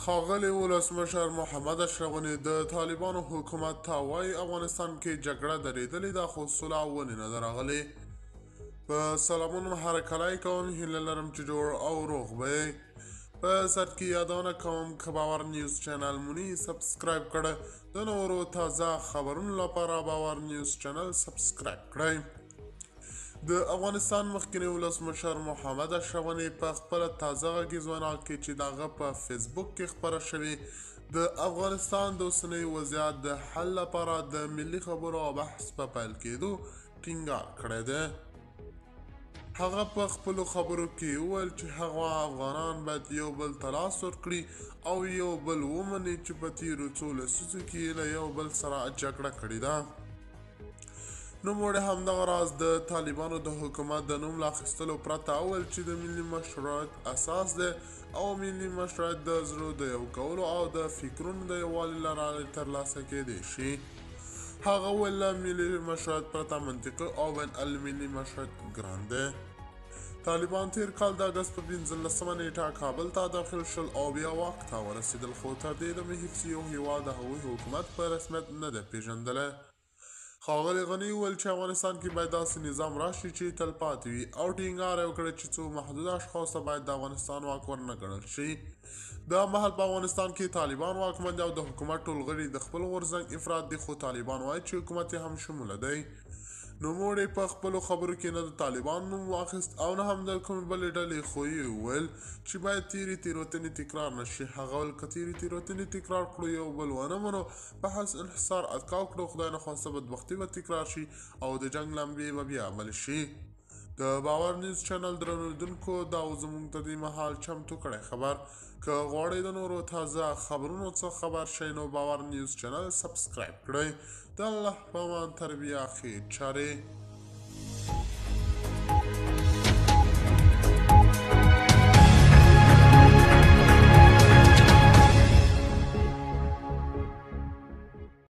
ښاغلی ولسمشر محمد اشرف غني د طالبانو حکومت ته وایي افغانستان کې جګړه درېدلې ده خو سوله ولې نه ده راغلې. په سلامونو هرکلی کوم، هیله لرم چې جوړ او روغ به یئ. په سر کې یادونه کوم که باور نیوز چینل مو نه subscribe کړی، د نورو تازه خبرونو لپاره باور نیوز چینل subscribe کړئ. د افغانستان مخکني ولسمشر محمد اشرف غني په خپله تازه غږیز وینا کې چې د هغه په فیسبوک کې خپره شوې، د افغانستان د اوسنۍ وضعیت د حل لپاره د ملي خبرو او بحث په پیل کېدو ټینګار کړی دی. هغه په خپلو خبرو کې وویل چې هغه افغانان باید یو بل ته لاس ورکړي او یو بل ومني چې په تیرو څو لسیزو کې له یو بل سره جګړه کړې ده. نوموړي همدغه راز د طالبانو د حکومت د نوم له اخیستلو پرته وویل چې د ملي مشروعیت اساس دی او ملي مشروعیت د زړو د یو کولو او د فکرونو د یووالي له لارې ترلاسه کېدی شي. هغه وویل له ملي مشروعیت پرته منطقي او بین الملي مشروعیت ګران دی. طالبان تیر کال د اګست په 15 نیټه کابل ته داخل شول او بیا واک ته ورسېدل، خو تر دې دمه هیڅ یو هیواد د هغوی حکومت په رسمیت نه دی پېژندلی. ښاغلي غني وویل چې افغانستان کې باید داسې نظام راشي چې تلپاتې وي او ټینګار یې وکړ چې څو محدود اشخاصو ته باید د افغانستان واک ورنه کړل شي. دا مهال په افغانستان کې طالبان واکمن دي او د حکومت ټول غړي د خپل غورځنګ افراد دي، خو طالبان وایي چې حکومت یې هم شموله دی. نوموړي په خپلو خبرو کې نه د طالبانو نوم واخیست او نه هم د کومې بلې ډلې، خو یې وویل چې باید تېرې تېروتنې تکرار نه شي. هغه ویل که تېرې تېروتنې تکرار کړو، یو بل ونه منو، په حس انحصار اتکا وکړو، خدای نخواسته بدبختي به تکرار شي او د جنګ لمبې به بیا بلې شي. د باور نیوز چینل درنو لیدونکو، دا و زموږ د دې مهال چمتو کړی خبر. که غواړئ د نورو تازه خبرونو څخه خبر شئ نو باور نیوز چینل subscribe کړئ. د الله په امان، تر بیا ښې چارې.